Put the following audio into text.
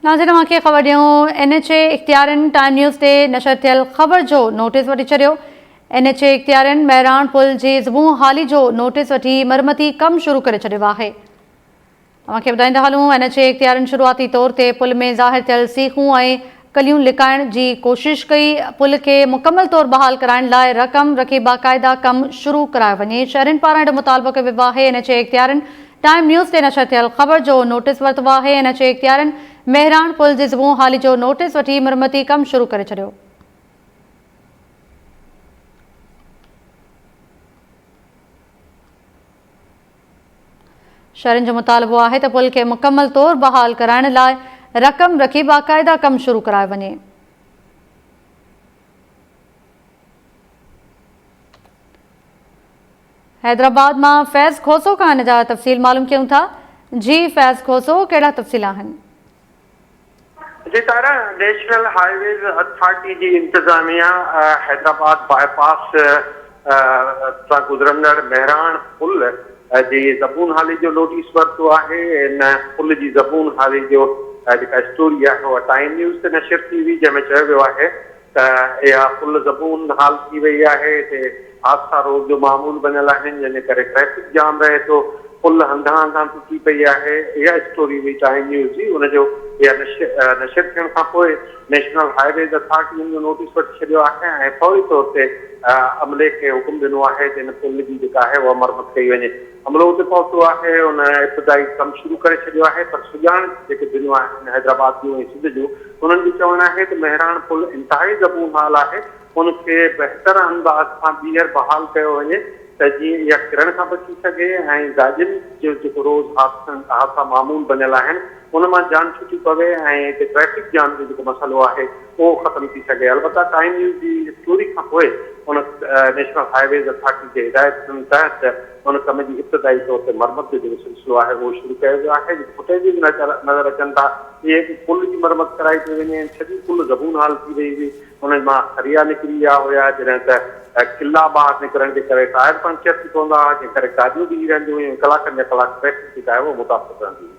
ناظرين اوهان کي خبر ڏيون اين ايڇ اي اختيارين ٽائيم نيوز تي نشر ٿيل خبر جو نوٽيس وٺي ڇڏيو. اين ايڇ اي اختيارين مهراڻ پل جي زبون حالي جو نوٽيس وٺي مرمتي ڪم شروع ڪري ڇڏيو آهي. اوهان کي ٻڌائيندا هلون اين ايڇ اي اختيارين شروعاتي طور تي پل ۾ ظاهر ٿيل سيخون ۽ ڪليون لڪائڻ جي ڪوشش ڪئي، پل کي مڪمل طور بحال ڪرائڻ لاء رقم رکي باقاعده ڪم شروع ڪرايو وڃي، شهرين پاران اهڙو مطالبو ڪيو ويو آهي، اين ايڇ اي اختيارين ٽائيم نيوز تي نشر ٿيل خبر جو نوٽيس ورتو آهي، اين ايڇ اي اختيارين مهراڻ پل جي زبون حالي جو نوٽيس وٺي مرمتي ڪم شروع ڪري ڇڏيو. شهرين جو مطالبو آهي ته پل کي مڪمل طور بحال ڪرائڻ لاء رقم رکي باقاعده ڪم شروع ڪرايو وڃي. حيدرآباد مان فيض کوسو کان ان جا تفصيل معلوم ڪيون ٿا. جي فيض کوسو ڪهڙا تفصيل آهن؟ جي طاهره، نيشنل هاء ويز اٿارٽي جي انتظاميا حيدرآباد باء پاس تان گذرندڙ مهراڻ پل جي زبون حالي جو نوٽيس ورتو آهي. ان پل جي زبون حالي جو جيڪا اسٽوري آهي اها ٽائيم نيوز تي نشر ٿي هئي جنهن ۾ چيو ويو آهي ته اها پل زبون حال ٿي وئي آهي، هتي حادثا روز جو معمول بنيل آهن، جنهن جي ڪري ٽريفڪ جام رهي ٿو، پل هنڌان هنڌان ٽٽي پئي آهي، اها اسٽوري هئي ٽائيم نيوز جي، ان جو اها نشر ٿيڻ کان پوء نيشنل هاء ويز اٿارٽي ان جو نوٽيس وٺي ڇڏيو آهي ۽ فوري طور تي عملي کي حڪم ڏنو آهي ته ان پل جي جيڪا آهي اها مرمت ڪئي وڃي. عملو اتي پهتو آهي، ان ابتدائي ڪم شروع ڪري ڇڏيو آهي پر سڄاڻ جيڪي ڌريون آهن حيدرآباد جون ۽ سنڌ جون انهن جو چوڻ آهي ته مهراڻ پل انتهائي زبون حال آهي، ان کي بهتر انداز سان ٻيهر بحال ڪيو وڃي ته جيئن اها ڪرڻ کان بچي سگهي ۽ گاڏين جو جيڪو روز حادثا معمول بنيل آهن ان مان جان ڇٽي پوي ۽ هتي ٽريفڪ جام جو جيڪو مسئلو آهي اهو ختم ٿي سگهي البته ٽائيم نيوز جي اسٽوري کان پوء ان نيشنل هاء ويز اٿارٽي جي هدايتن تحت ان ڪم جي ابتدائي طور تي مرمت جو جيڪو سلسلو آهي اهو شروع ڪيو ويو آهي جيڪي فوٽيجز نظر اچن ٿا اهي به پل جي مرمت ڪرائي پئي وڃي ۽ سڄي پل زبون حال ٿي وئي هئي انهن مان سريا نڪري ويا هيا جڏهن ته قلعا ٻاهر نڪرڻ جي ڪري ٽائر پنڪچر ٿي پوندا هئا جنهن ڪري گاڏيون بيهي رهنديون هيون ۽ ڪلاڪن جا ڪلاڪ ٽريفڪ جيڪا آهي اها متاثر رهندي هئي.